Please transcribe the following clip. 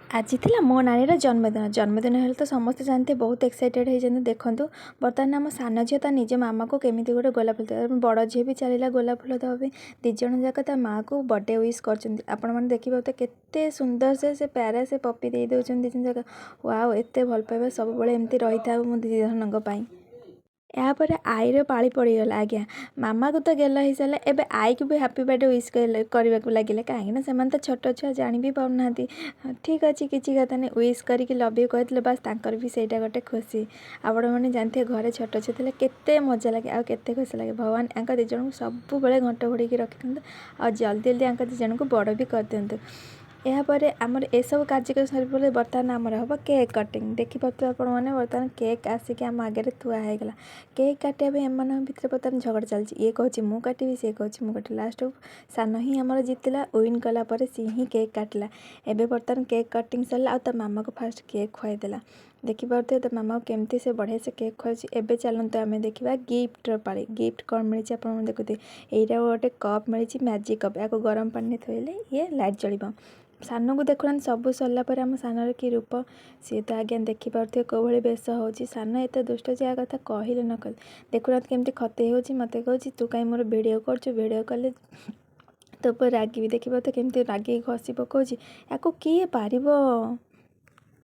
ଆଜି ଥିଲା ମୋ ନାନୀର ଜନ୍ମଦିନ। ଜନ୍ମଦିନ ହେଲେ ତ ସମସ୍ତେ ଜାଣିଥିବେ, ବହୁତ ଏକ୍ସାଇଟେଡ଼ ହେଇଛନ୍ତି। ଦେଖନ୍ତୁ, ବର୍ତ୍ତମାନ ଆମ ସାନ ଝିଅ ତା ନିଜ ମାମାକୁ କେମିତି ଗୋଟେ ଗୋଲାପ ଫୁଲ ଦେବ। ବଡ଼ ଝିଅ ବି ଚାଲିଲା ଗୋଲାପ ଫୁଲ ଦେବା ପାଇଁ। ଦୁଇ ଜଣ ଯାକ ତା ମାଆକୁ ବର୍ଥଡ଼େ ୱିଶ୍ କରୁଛନ୍ତି। ଆପଣମାନେ ଦେଖିପାରୁଥିବେ କେତେ ସୁନ୍ଦର ସେ ପ୍ୟାରା ସେ ପପି ଦେଇ ଦେଉଛନ୍ତି ଦୁଇ ଜଣ ଯାକ। ୱାଓ, ଏତେ ଭଲ ପାଇବା ସବୁବେଳେ ଏମିତି ରହିଥାଉ ମୁଁ ଦୁଇ ଜଣଙ୍କ ପାଇଁ। ଏହାପରେ ଆଈର ପାଳି ପଡ଼ିଗଲା। ଆଜ୍ଞା, ମାମାକୁ ତ ଗେଲ ହେଇସାରିଲା, ଏବେ ଆଈକୁ ବି ହାପି ବର୍ଥଡ଼େ ୱିଶ୍ କରିବାକୁ ଲାଗିଲେ। କାହିଁକିନା ସେମାନେ ତ ଛୋଟ ଛୁଆ, ଜାଣି ବି ପାରୁନାହାନ୍ତି। ଠିକ୍ ଅଛି, କିଛି କଥା ନାହିଁ। ୱିଶ୍ କରିକି ଲଭ୍ you କହିଥିଲେ, ବାସ୍, ତାଙ୍କର ବି ସେଇଟା ଗୋଟେ ଖୁସି। ଆପଣମାନେ ଜାଣିଥିବେ, ଘରେ ଛୋଟ ଛୁଆ ଥିଲେ କେତେ ମଜା ଲାଗେ ଆଉ କେତେ ଖୁସି ଲାଗେ। ଭଗବାନ ୟାଙ୍କ ଦୁଇ ଜଣଙ୍କୁ ସବୁବେଳେ ଘଣ୍ଟ ଘୋଡ଼େଇକି ରଖିଦିଅନ୍ତୁ ଆଉ ଜଲ୍ଦି ଜଲ୍ଦି ୟାଙ୍କ ଦୁଇ ଜଣଙ୍କୁ ବଡ଼ ବି କରିଦିଅନ୍ତୁ। ଏହାପରେ ଆମର ଏସବୁ କାର୍ଯ୍ୟକ୍ରମ ସରିଲା ପରେ ବର୍ତ୍ତମାନ ଆମର ହେବ କେକ୍ କଟିଂ। ଦେଖିପାରୁଥିବେ ଆପଣମାନେ, ବର୍ତ୍ତମାନ କେକ୍ ଆସିକି ଆମ ଆଗରେ ଥୁଆ ହେଇଗଲା। କେକ୍ କାଟିବା ପାଇଁ ଏମାନଙ୍କ ଭିତରେ ବର୍ତ୍ତମାନ ଝଗଡ଼ା ଚାଲିଛି। ଇଏ କହୁଛି ମୁଁ କାଟିବି, ସିଏ କହୁଛି ମୁଁ କାଟିବି। ଲାଷ୍ଟକୁ ସାନ ହିଁ ଆମର ଜିତିଲା। ୱିନ୍ କଲା ପରେ ସିଏ ହିଁ କେକ୍ କାଟିଲା। ଏବେ ବର୍ତ୍ତମାନ କେକ୍ କଟିଂ ସରିଲା ଆଉ ତା ମାମାକୁ ଫାଷ୍ଟ କେକ୍ ଖୁଆଇଦେଲା। ଦେଖିପାରୁଥିବେ ତା ମାମାକୁ କେମିତି ସେ ବଢ଼ିଆ ସେ କେକ୍ ଖୁଆଉଛି। ଏବେ ଚାଲନ୍ତୁ ଆମେ ଦେଖିବା ଗିଫ୍ଟର ପାଳି। ଗିଫ୍ଟ କ'ଣ ମିଳିଛି ଆପଣମାନେ ଦେଖୁଥିବେ। ଏଇଟା ଗୋଟେ କପ୍ ମିଳିଛି, ମ୍ୟାଜିକ୍ କପ୍। ଏହାକୁ ଗରମ ପାଣିରେ ଥୋଇଲେ ଇଏ ଲାଇଟ୍ ଜଳିବ। ସାନକୁ ଦେଖୁନାହାନ୍ତି, ସବୁ ସରିଲା ପରେ ଆମ ସାନର କି ରୂପ! ସିଏ ତ ଆଜ୍ଞା ଦେଖିପାରୁଥିବେ କେଉଁ ଭଳି ବେଶ ହେଉଛି। ସାନ ଏତେ ଦୁଷ୍ଟ ଯେ ୟା କଥା କହିଲେ ନ କହିଲେ। ଦେଖୁନାହାନ୍ତି କେମିତି ଖତେଇ ହେଉଛି। ମୋତେ କହୁଛି, "ତୁ କାହିଁ ମୋର ଭିଡ଼ିଓ କରୁଛୁ? ଭିଡ଼ିଓ କଲେ ତୋ ଉପରେ ରାଗିବି।" ଦେଖିପାରୁଥିବେ କେମିତି ରାଗିକି ଘଷି ପକାଉଛି। ୟାକୁ କିଏ ପାରିବ?